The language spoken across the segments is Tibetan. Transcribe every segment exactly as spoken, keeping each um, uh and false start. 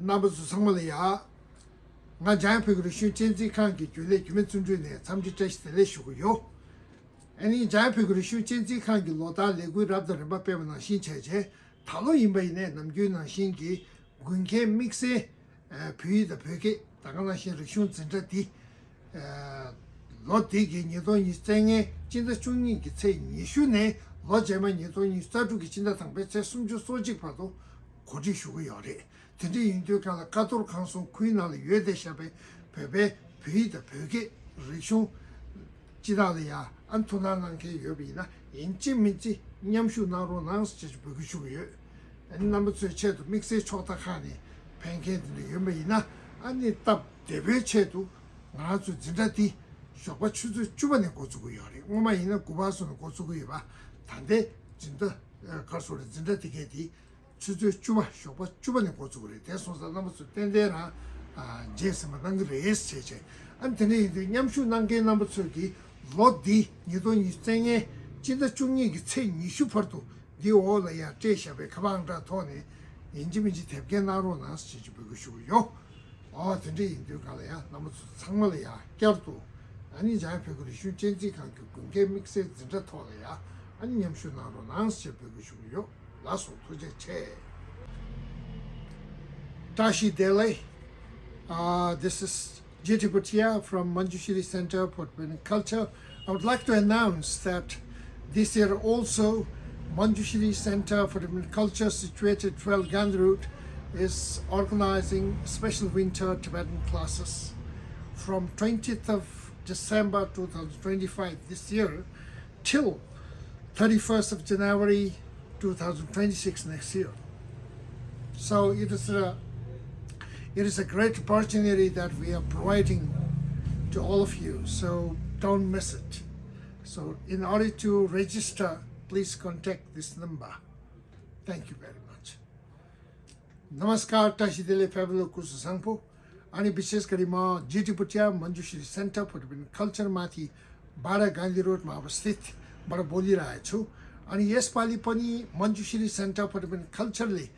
རྣམ་པ་ཚོ་ཚང་མ་ལ་ཡ། ང་འཇམ་དབྱངས་བོད་ཀྱི་རིག་གཞུང་གཅེས་འཛིན་ཁང་གི་རྒྱུན་ལས་རྒྱུད་སྨད་བརྩོན་འགྲུས་ནས་འཚམས་འདྲི་བཀྲ་ཤིས་བདེ་ལེགས་ཞུ་གི་ཡོད། ཨ་ནི་འཇམ་དབྱངས་བོད་ཀྱི་རིག་གཞུང་གཅེས་འཛིན་ཁང་གི་ལོ་ལྟར་ལས་འགུལ་རབ་དང་རིམ་པ་སྤེལ་བ་ནང་བཞིན་བྱས་རྗེས། ད་ལོ་ཡིན་པ་ཡིན་ནའི་ནམ་རྒྱུན་ནང་བཞིན་གྱི་དགུན་ཁའི་དམིགས་བསལ་བོད་ཡིག་དང་བོད་སྐད། ད་ག་ནང་བཞིན་རིག་གཞུང་འཛིན་གྲྭ་འདི་ལོ་འདི་གི་ཉིས་སྟོང་ཉི་ཤུ་རྩ་ལྔའི་སྤྱི་ཟླ་བཅུ་གཉིས་ཀྱི་ཚེས་ཉི་ཤུ་ནས་ལོ་རྗེས་མ་ཉིས་སྟོང་ཉི་ཤུ་རྩ་དྲུག་གི་སྤྱི་ཟླ་དང་པོའི་ཚེས་སུམ་ཅུ་སོ་གཅིག་བར་དུ་གོ་སྒྲིག་ཞུ་གི་ཡོད་རེད། དེ་འདྲ་ཡིན་དུས་གང་ལ་ཀ་རྡོར་ཁང་གསུམ་ཁུལ་ནང་ལ་ཡོད་བསྡད་བཞག་པའི་བོད་པའི་བོད་ཡིག་དང་བོད་སྐད་རིག་གཞུང་སྤྱི་བཏང་ལ་ཡང་ཨ་ཐུགས་སྣང་གནང་མཁན་ཡོད་པ་ཡིན་ན། ཡིན་གཅིག་མིན་གཅིག་མཉམ་ཞུགས་གནང་རོགས་གནང་ཞེས་འབོད་སྐུལ་ཞུ་གི་ཡོད། ཨ་ནི་རྣམ་པ་ཚོའི་ཆེད་དུ་དམིགས་བསལ་ཕྱོགས་མཐའ་ཁག་ནས་ཕེབས་མཁན་དེ་འདྲ་ཡོད་པ་ཡིན་ན། ཨ་ནི་སྟབས་བདེ་པོའི་ཆེད་དུ་ང་རང་ཚོའི་འཛིན་གྲྭ་འདི་ཞོགས་པ་ཆུ་ཚོད་བཅུ་པ་ནས་འགོ་ཚུགས་ཀྱི་ཡོད་རེད། སྔོན་མ་ཡིན་ན་དགུ་པ་སོགས་ནས་འགོ་ཚུགས་ཀྱི་ཡོད་པ། ད་ལྟའི་འཛིན་གྲྭ་ག་རེ་ཟེར་དགོས་རེད། འཛིན་གྲྭ་དེ་གའི་དེ་ཆུ་ཚོད་བཅུ་པ། ཞོགས་པ་བཅུ་པ་ནས་འགོ་ཚུགས་ཀྱི་རེད། དེ་སོང་ཙང་རྣམ་པ་ཚོས་ཏན་ཏན་རང་ཨ་རྗེས་ཟིན་པ་གནང་གི་རེད་ཟེར་བྱས། ཨ་ནི་དེ་འདྲ་ཡིན་དུས་མཉམ་ཞུགས་གནང་མཁན་རྣམ་པ་ཚོས་ཀྱིས་ལོ་འདི་ཉིས་སྟོང་ཉི་ཤུ་རྩ་ལྔའི་སྤྱི་ཟླ་བཅུ་གཉིས་ཀྱི་ཚེས་ཉི་ཤུ་བར་དུ་འདིའི་འོག་ལ་ཡང་སྤྲད་བཞག་པའི་ཁ་པར་ཨང་གྲངས་ཐོག་ནས་ཡིན་གཅིག་མིན་གཅིག་དེབ་སྐྱེལ་གནང་རོགས་གནང་ཞེས་ཀྱི་འབོད་སྐུལ་ཞུ་གི་ཡོད། ཨོ་དེ་འདྲ་ཡིན་དུས་གང་ལ་ཡང་རྣམ་པ་ཚོ་ཚང་མ་ལ་ཡང་བསྐྱར་དུ་ཨ་ནི་འཇམ་དབྱངས་བོད་ཀྱི་རིག་གཞུང་གཅེས་འཛིན་ཁང་གི་དགུན་ཁའི་དམིགས་བསལ་འཛིན་གྲྭ་ཐོག་ལ་ཡང་ཨ་ནི་མཉམ་ཞུགས་གནང་རོགས་གནང་ཞེས་འབོད་སྐུལ་ཞུ་གི་ཡོད། ལགས་སོ། ཐུགས་རྗེ་ཆེ། བཀྲ་ཤིས་བདེ་ལེགས། Uh, this is J T Bhutia from Manjushri Center for Tibetan Culture. I would like to announce that this year also, Manjushri Center for Tibetan Culture, situated twelve Gandhi Road, is organizing special winter Tibetan classes from twentieth of December two thousand twenty-five this year till thirty-first of January two thousand twenty-six next year. So it is a, it is a great opportunity that we are providing to all of you. So don't miss it. So in order to register, please contact this number. Thank you very much. नमस्कार, བཀྲ་ཤིས་བདེ་ལེགས། ཕེབས་ལ་སྐུ་གཟུགས་བཟང་པོ། ཨ་ནི་བི་ཤེས་ཀ་རི་མ་ཇི་ཏི་བུ་ཏི་ཡ་མན་ཇུ་ཤི་རི་སེན་ཊར་ཕོར་ཊི་བེ་ཊན་ཁལ་ཆར་མ་ཐི་བ་ར་གྷན་དྷི་རོཌ་མ་བ་སི་ཐིད་བ་ར་བོ་ལི་ར་ཡ་ཆུ། ཨ་ནི་ཡེས་པ་ལི་པ་ནི་མན་ཇུ་ཤི་རི་སེན་ཊར་ཕོར་ཊི་བེ་ཊན་ཁལ་ཆར་ལི་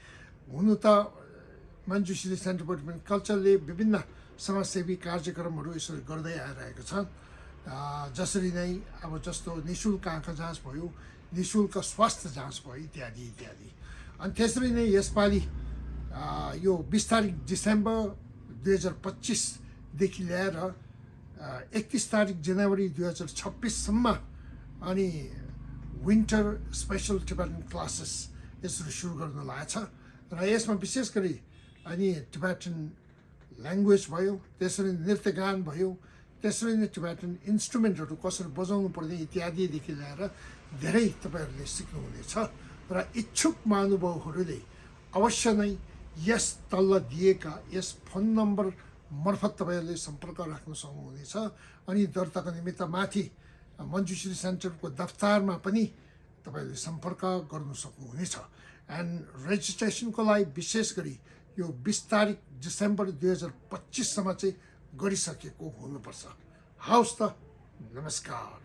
ཨུ་ནུ་ཏ་མན་ཇུ་ཤི་རི་སེན་ཊར་ཕོར་ཊི་བེ་ཊན་ཁལ་ཆར་ལི་བི་བི་ན་སྨ་སེ་བི་ཀར་ཇི་ཀ་རམ་རུ་ཨི་སོ་རི་གར་དེ་ཡ་ར་ཡ་གི་ཚང་ཇ་སི་རི་ནའི་ཨ་བ་ཇ་སྟོ་ནི་ཤུལ་ཀ་ཨང་ཁ་ཇང་སི་བ་ཡོ། निःशुल्क स्वास्थ्य जाँच भयो इत्यादि इत्यादि। अनि त्यसरी नै यसपालि अ, यो बिस तारिक डिसेम्बर दुई हजार पच्चिसदेखि लिएर अ, एकतिस तारिक जनवरी दुई हजार छब्बिससम्म अनि विन्टर स्पेसल टिबेटन क्लासेस यसरी सुरु गर्नु लागेको छ। र यसमा विशेष गरी अनि टिबेटन ल्याङ्ग्वेज भयो, त्यसरी नृत्यगान भयो, त्यसरी नै टिबेटन इन्स्ट्रुमेन्टहरू कसरी बजाउनु पर्ने इत्यादिदेखि लिएर धेरै तपाईँहरूले सिक्नुहुनेछ। र इच्छुक महानुभावहरूले अवश्य नै यस तल दिएका यस फोन नम्बर मार्फत तपाईँहरूले सम्पर्क राख्न सक्नुहुनेछ। अनि दर्ताको निमित्त माथि मञ्जुश्री सेन्टरको दफ्तरमा पनि तपाईँले सम्पर्क गर्नु सक्नुहुनेछ। एन्ड रेजिस्ट्रेसनको लागि विशेष गरी यो बिस तारिक डिसेम्बर दुई हजार पच्चिससम्म चाहिँ गरिसकेको हुनुपर्छ। हवस् त, नमस्कार।